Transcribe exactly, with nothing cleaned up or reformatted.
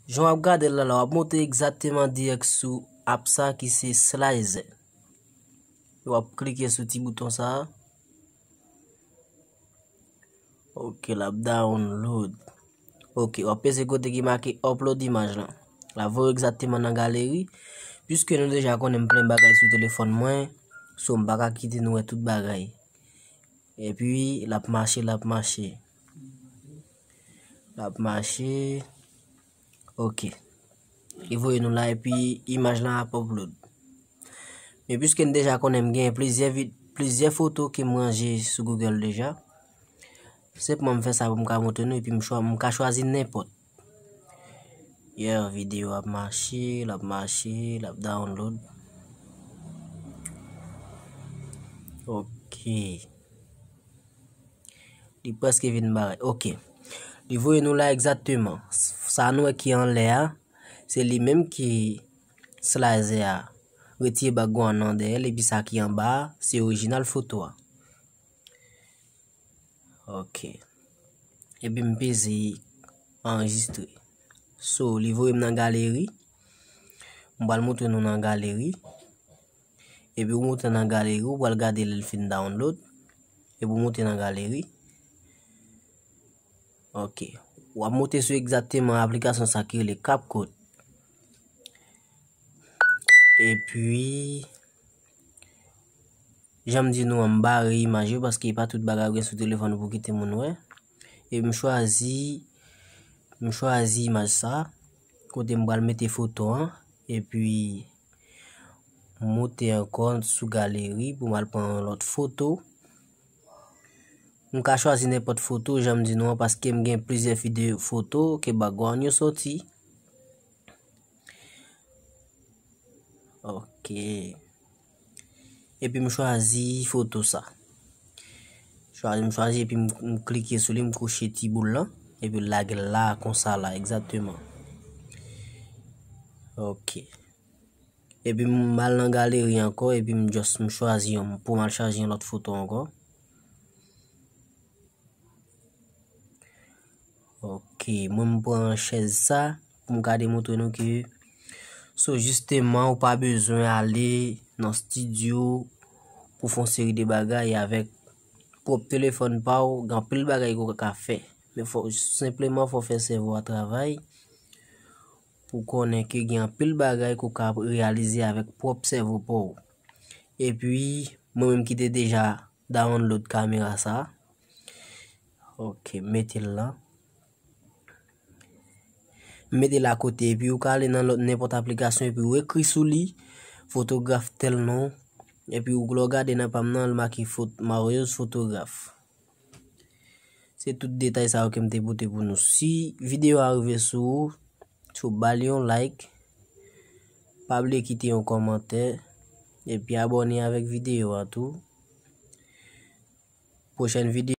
Jan w ap gade l la, la, w ap monte egzakteman dirèk sou app sa ki se Slizer. W ap klike sou ti bouton sa a. Ok, l ap download. Ok, w ap peze kote ki make upload imaj lan. L ap voye egzakteman nan galeri. Piske nou deja konnen m plen bagay sou telefòn mwen, so m pa ka kite nou wè tout bagay. Epi, l ap mache, l ap mache. L ap mache. Ok. Li voye nou la, epi imaj lan ap upload. Men piske n deja konnen m gen plizyè vi-, plizyè foto ke m ranje sou Google deja, senpman m fè sa pou m ka montre nou, epi m chwa-, m ka chwazi nenpòt. Yeah, videyo ap mache, l ap mache, l ap download. Ok. Li prèske vin bare. Ok. Li voye nou la egzakteman. Sa nou wè ki anlè a, se li menm ki Slizer a. Retire background nan dèyè l, epi sa ki anba a, se orijinal foto a. Ok. Epi m peze anrejistre. So, li voye m nan galeri. M pral montre nou nan galeri. Epi ou monte nan galeri, ou pral gade lè l fin download. Epi ou monte nan galeri. Ok. W ap monte sou egzakteman aplikasyon sa ki rele CapCut. Epi, jan m di nou an, m bare imaj yo paske e pa tout bagay ou gen sou telefòn ou pou kite moun wè. Epi m chwazi, m chwazi imaj sa, kote m pral mete foto an, epi m monte ankò sou galeri pou m al pran yon lòt foto. M ka chwazi nenpòt foto, jan m di nou an, paske m gen plizyè fi de foto ke background yo soti. Ok. Epi m chwazi foto sa. Chwazi, m chwazi epi m, m klike sou li, m kouche ti boul lan. Epi l lage l la, konsa la, egzakteman. Ok. Epi m al nan galeri ankò, epi m just, m chwazi yon, pou m al chaje yon lòt foto ankò. Ok, mwen m pran chèz sa pou m ka demontre nou ke, so, jisteman, ou pa bezwen ale nan estidyo pou fè yon seri de bagay avèk pwòp telefòn pa w, gen anpil bagay ke w ka fè. Men fò, senpleman, fò w fè sèvo a travay pou konnen ke gen anpil bagay ke w ka reyalize avèk pwòp sèvo pa w. Epi, mwen menm ki te deja download kamera sa. Ok, mete l la. Mete l akote, epi ou ka ale nan lòt nenpòt aplikasyon, epi ou ekri sou li, fotograf tèl non, epi ou lè w gade nan pa m nan, l make fot-, Mario's Photograph. Se tout detay sa yo ke m te pote pou nou. Si videyo a rive sou ou, so ba li yon like, pa bliye kite yon kòmantè, epi abòne avèk videyo a tou. Pwochèn videyo.